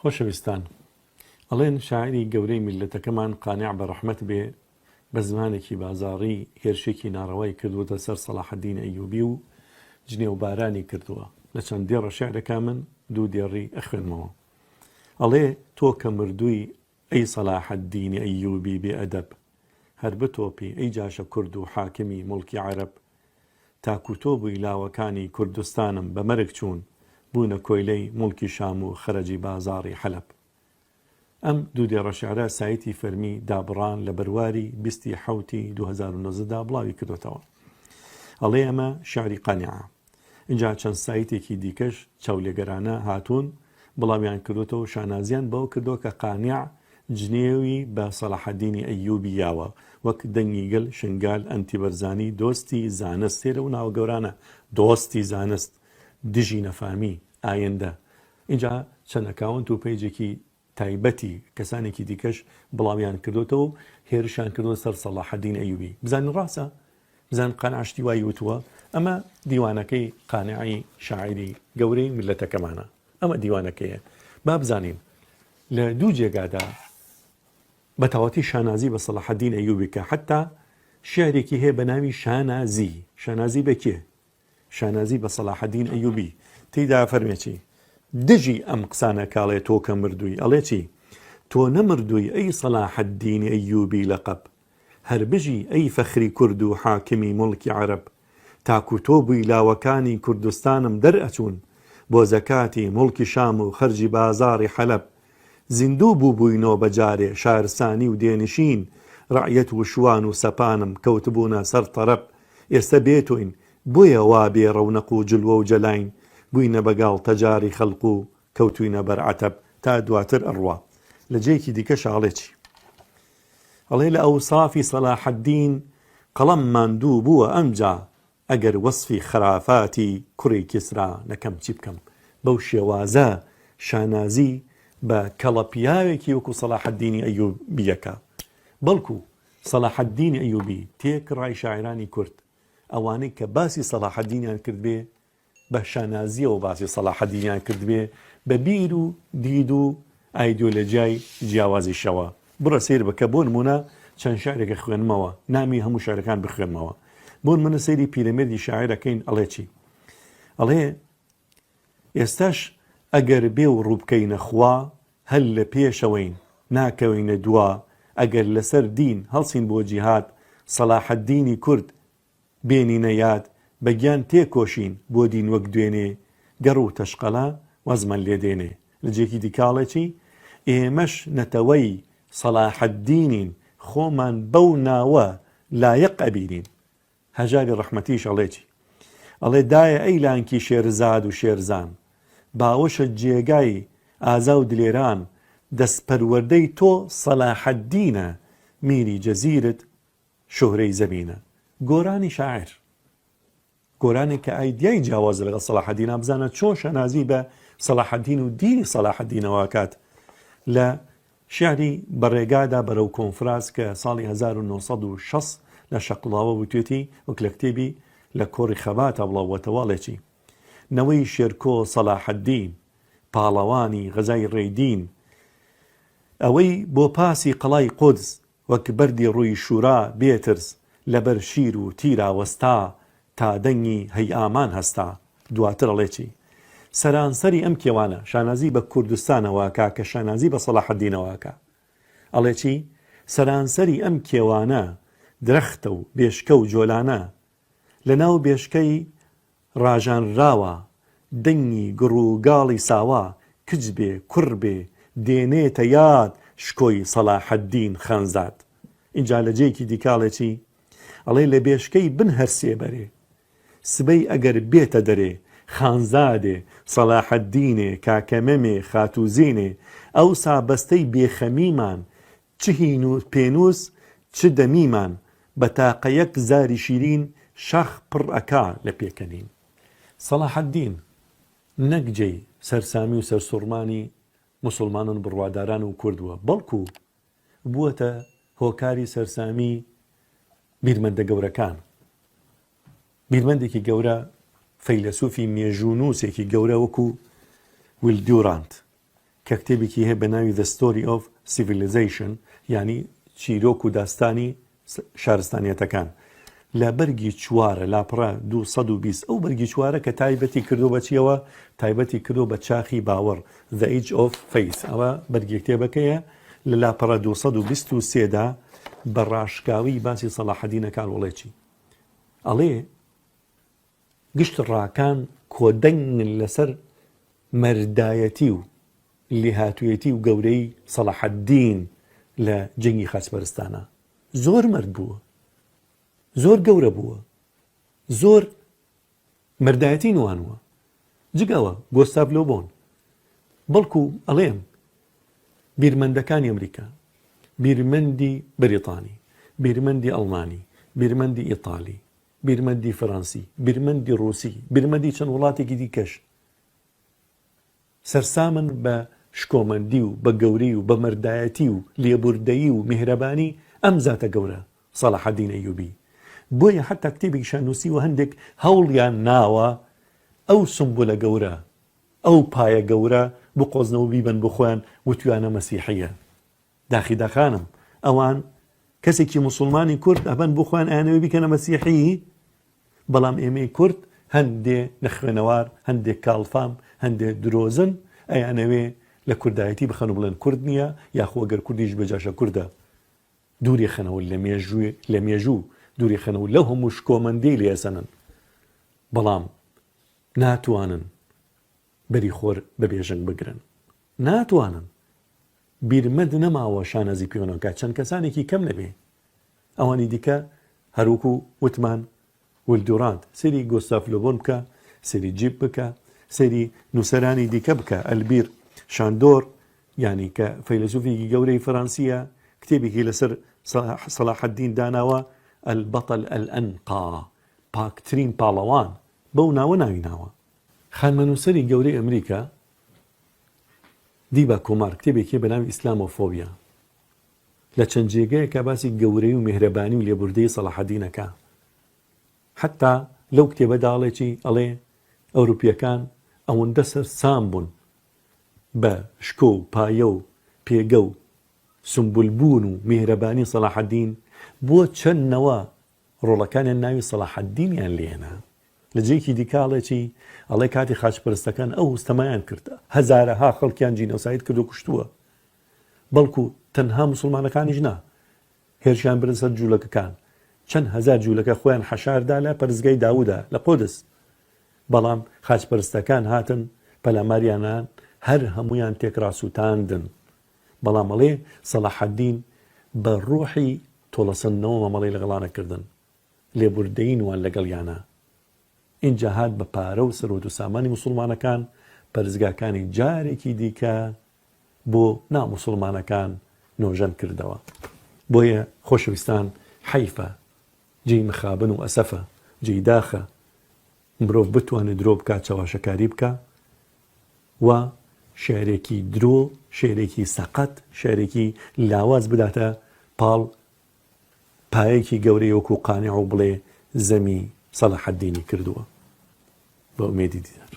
خۆشەویستان ئەڵێن شاعیری گەورەی میللەتەکەمان قانع بە ڕەحمەت بێ بە زمانێکی بازاڕی هێرشێکی ناڕەوای کردووەتە سەر سەڵاحەدین ئەیوبی و جنێوبارانی کردووە لە چەند دێڕە شیعرێکا من دوو دێڕی ئەخوێنمەوە ئەڵێ تۆ کە مردووی ئەی سەلاحەدینی ئەیوبی بێ ئەدەب هەر بتۆپی ئەی جاشە کورد و حاکمی موڵکی عەرەب تاکو تۆ بووی لاوەکانی کوردستانم بە مەرگ چوون بوونە کۆیلەی موڵکی شام و خەرەجی بازاڕی حەلەب. ئەم دوو دێڕە شیعرە سایتی فەرمی دابڕان لە بەرواری 20 ی حەوتی 2019 دا بڵاوی کردۆتەوە. ئەڵێ ئەمە شیعری قانعە. ئینجا چەند سایتێکی دیکەش چاولێگەرانە هاتوون بڵاویان کردۆتەوە شانازیان بەوە کردووە کە قانع جنێوی بە سەلاحەدینی ئەیوبی یاوە وەک دەنگی گەل شنگال ئەنتی بەرزانی دۆستی زانست سەیرە ئەو ناوە گەورانە دۆستی زانست دژی نەفامی ئایندە ئینجا چەند account و page ێکی تایبەتی کەسانێکی دیکەش بڵاویان کردوتەوە و هێرشیان کردوە سەر سەڵاحەدین ئەیوبی بزانین ڕاستە بزان قانع شتی وای وتووە ئەمە دیوانەکەی قانعی شاعیری گەورەی میللەتەکەمانە ئەمە دیوانەکەیە با بزانین لە دوو جێگادا بە تەواتی شانازی بە سەڵاحەدین ئەیوبی کە حتا شعرێکی هەیە بە ناوی شانازی شانازی بە کێ شانازی بە سەلاحەدین ئەیوبی تێیدا فەرمێ چی؟ دژی ئەم قسانە کاڵێ تۆ کە مردووی ئەڵێ چی؟ تۆ نەمردووی ئەی سەلاحەدینی ئەیوبی لەقەب هەر بژی ئەی فەخری کورد و حاکمی موڵکی عەرەب تاکو تۆ بووی لاوەکانی کوردستانم دەرئەچوون بۆ زەکاتی موڵکی شام و خەرجی بازاڕی حەلەب زیندوو بووبووینۆ بە جارێ شارسانی و دێنشین ڕەعیەت و شوان و سەپانم کەوتبوونە سەر تەرەب ئێستە بێ تۆین بۆیە وا بێ ڕەونەق و جلوە و جەلاین بووینە بە گاڵتەجاڕی خەڵق و کەوتووینە بەر عەتەب تا دواتر ئەڕوا لە جێیەکی دیکەشا ئەڵێ چی؟ ئەڵێ لە ئەوسافی سەلاحەدین قەڵەم ماندوو بووە ئەمجا ئەگەر وەسفی خەرافاتی کوڕی کیسرا نەکەم چی بکەم؟ بەو شێوازە شانازی بە کەڵە پیاوێکی وەکو سەلاحەدینی ئەیوبی ئەکا. بەڵکو سەلاحەدینی ئەیوبی تێکڕای شاعیرانی کورد ئەوانەی کە باسی سەلاحەدینیان کردبێ بە شانازییەوە باسی سەلاحەدینیان کردبێ بە بیر و دید و ئایدیۆلۆجیای جیاوازیشەوە. بڕۆ سەیر بکە بۆ نموونە چەند شیعرێک ئەخوێنمەوە، نامی هەموو شیعرەکان بخوێنمەوە. بۆ نموونە سەیری پیرەمێردی شاعیر ئەکەین ئەڵێ چی؟ ئەڵێ ئێستاش ئەگەر بێ و ڕوو بکەینە خوا هەر لە پێشەوەین ناکەوینە دوا ئەگەر لەسەر دین هەڵسین بۆ جیهاد سەلاحەدینی کورد بێنینە یاد بە گیان تێکۆشین بۆ دین وەک دوێنێ گەڕ و تەشقەلە وازمان لێ دێنێ لە جێکی دیکە ئەڵێ چی ئێمەش نەتەوەی سەلاحەدینین خۆمان بەو ناوە لایەق ئەبینین هەژاری ڕەحمەتیش ئەڵێ چی ئەڵێ دایە ئەی لانکی شێرزاد و شێرزان باوەشت جێگای ئازا و دلێران دەست پەروەردەی تۆ سەلاحەدینە میری جەزیرت شوهرەی زەمینە. گۆرانی شاعیر. گۆرانێک کە ئایدیای جیاوازە لەگەڵ سەلاحەدینا بزانە چۆن شانازی بە سەلاحەدین و دینی سەلاحەدینەوە ئەکات لە شیعری بە ڕێگادا بەرەو کۆنفراس کە ساڵی 1960 لە شەقڵاوە وتوێتی وەک لە کتێبی لە کۆڕی خەباتە بڵاوبووەتەوە ئەڵێ چی نەوەی شێرکۆ سەلاحەدین پاڵەوانی غەزای ڕێدین ئەوەی بۆ پاسی قەڵای قودس وەک بەردی ڕووی شوورا بێ ترس لە بەر شیر و تیرا وەستا تا دەنگی هەی ئامان هەستا. دواتر ئەڵێ چی؟ سەرانسەری ئەم کێوانە شانازی بە کوردستانەوە ئەکا کە شانازی بە سەڵاحەدینەوە ئەکا. ئەڵێ چی؟ سەرانسەری ئەم کێوانە درەختە و بێشکە و جۆلانە لە ناو بێشکەی ڕاژانراوە دەنگی گڕ و گاڵی ساوا کچ بێ کوڕ بێ دێنێتە یاد شکۆی سەڵاحەدین خانزاد ئینجا لە جێیەکی دیکە ئەڵێ چی؟ ئەڵێ لە بێشکەی بن هەر سێبەرێ سبەی ئەگەر بێتە دەرێ خانزادێ سەڵاحەدینێ کاکەمەمێ خاتووزینێ ئەوسا بەستەی بێخەمیمان چ هینوو پێنووس چ دەمیمان بە تاقە یەک زاری شیرین شاخ پڕ ئەکا لە پێکەنین. سەڵاحەدین نەک جێی سەرسامی و سەرسوڕمانی موسوڵمانان و بڕواداران و کورد بووە، بەڵکو بووەتە هۆکاری سەرسامی بیرمەندە گەورەکان. بیرمەندێکی گەورە، فەیلەسوفی مێژوونووسێکی گەورە وەکو ویل دیورانت. کە کتێبێکی هەیە بە ناوی The Story of Civilization یانی چیرۆک و داستانی شارستانیەتەکان لە بەرگی چوارە لاپڕە 220 ئەو بەرگی چوارە کە تایبەتی کردو بە چیەوە تایبەتی کردو بە چاخی باوەڕ The Age of Faith ئەوە بەرگی کتێبەکەیە لە لاپەڕە 223 دا بە ڕاشکاوی باسی سەڵاحەدینە کار وڵێ چی ئەڵێ گشت ڕاکان کۆدەنگن لەسەر مەردایەتی و لێهاتوویەتی و گەورەیی سەڵاحەدین لە جەنگی خاچپەرستانا. زۆر مەرد بووە. زۆر گەورە بووە. زۆر مەردایەتی نوانووە. جگە ئەوە گۆستاڤ لۆبۆن بەڵکو ئەڵێم بیرمەندەکانی ئەمریکا، بیرمەندی بەریتانی، بیرمەندی ئەڵمانی، بیرمەندی ئیتالی، بیرمەندی فەرەنسی، بیرمەندی ڕووسی، بیرمەندی چەند وڵاتێکی دیکەش سەرسامن بە شکۆمەندی و بە گەورەی و بە مەردایەتی و لێبوردەیی و میهرەبانی ئەم زاتە گەورە، سەڵاحەدین ئەیوبی. بۆیە حەتا کتێبێکیشیان نووسیوە هەندێک هەوڵیان ناوە ئەو سومبولە گەورە، ئەو پایە گەورە بقۆزنەوە بیبەن بۆ خۆیان وتویانە مەسیحییە. داخی داخانم ئەوان کەسێکی موسڵمانی کورد ئەبەن بۆ خۆیان ئەیانەوێ بیکەنە مەسیحی بەڵام ئێمەی کورد هەندێ نەخوێنەوار هەندێک کاڵفام هەندێ درۆزن ئەیانەوێ لە کوردایەتی بخەن و بڵێن کورد نییە یاخۆ گەر کوردیش بێ جاشە کوردە دووری خەنەوە لە مێژوو لە مێژوو دووری خەنەوە لەو هەموو شکۆمەندی لێ ئەسەنن بەڵام ناتوانن بەری خۆر بە بێژنگ بگرن ناتوانن بیرمەند نەماوە شانازی پێوە نەکات چەند کەسانێکی کەم نەبێ ئەوانی دیکە هەروەکو وتمان ویل دورانت سەیری گۆستاف لۆبۆن بکە سەیری جیب بکە سەیری نووسەرانی دیکە بکە ئەلبیر شاندۆر یعنی کە فەیلەسوفێکی گەورەی فەرەنسیە کتێبێکی لەسەر سەلاحەدین داناوە البطل الأنقى پاکترین پاڵەوان بەو ناوە ناوی ناوە خانمە نووسەری گەورەی ئەمریکا دیبا کۆمار کتێبێکی هەیە بە ناوی ئیسلامۆفۆبیا لە چەند جێگەیەکا باسی گەورەی و میهرەبانی و لێبوردەیی سەڵاحەدین ئەکا حەتا لەو کتێبەدا ئەڵێ چی ئەڵێ ئەوروپیەکان ئەوەندە سەرسام بوون بە شکۆ و پایە و پێگە و سومبول بوون و میهرەبانی سەڵاحەدین بۆ چەند نەوە ڕۆڵەکانیان ناوی سەڵاحەدینیان لێنا. لە جێیەکی دیکە ئەڵێ چی؟ ئەڵێ کاتی خاچپەرستەکان ئەو ستەمەیان کرد، هەزارەها خەڵکیان جینۆساید کرد و کوشتووە. بەڵکو تەنها موسڵمانەکانیش نا، هێرشیان بردە سەر جوولەکەکان. چەند هەزار جوولەکە خۆیان حەشار دا لە پەرستگای داوودا لە قودس. بەڵام خاچپەرستەکان هاتن پەلاماریانان هەر هەموویان تێکڕا سووتاندن. بەڵام ئەڵێ سەڵاحەدین بە ڕۆحی تۆڵەسەندنەوە مامەڵەی لەگەڵا نەکردن، لێبوردەیی نوان لەگەڵیانا. ئینجا هات بە پارە و سەروەت و سامانی موسوڵمانەکان پەرستگاکانی جارێکی دیکە بۆ نا موسوڵمانەکان نۆژەن کردەوە. بۆیە خۆشەویستان حەیفە، جێی مخابن و ئەسەفە، جێی داخە مرۆڤ بتوانێ درۆ بکا، چەواشەکاری بکا و شیعرێکی درۆ، شیعرێکی سەقەت، شیعرێکی لاواز بداتە پاڵ پایەکی گەورەی وەکوو قانع و بڵێ زەمی سەلاحەدینی کردووە. بە ئومێدی دیدار.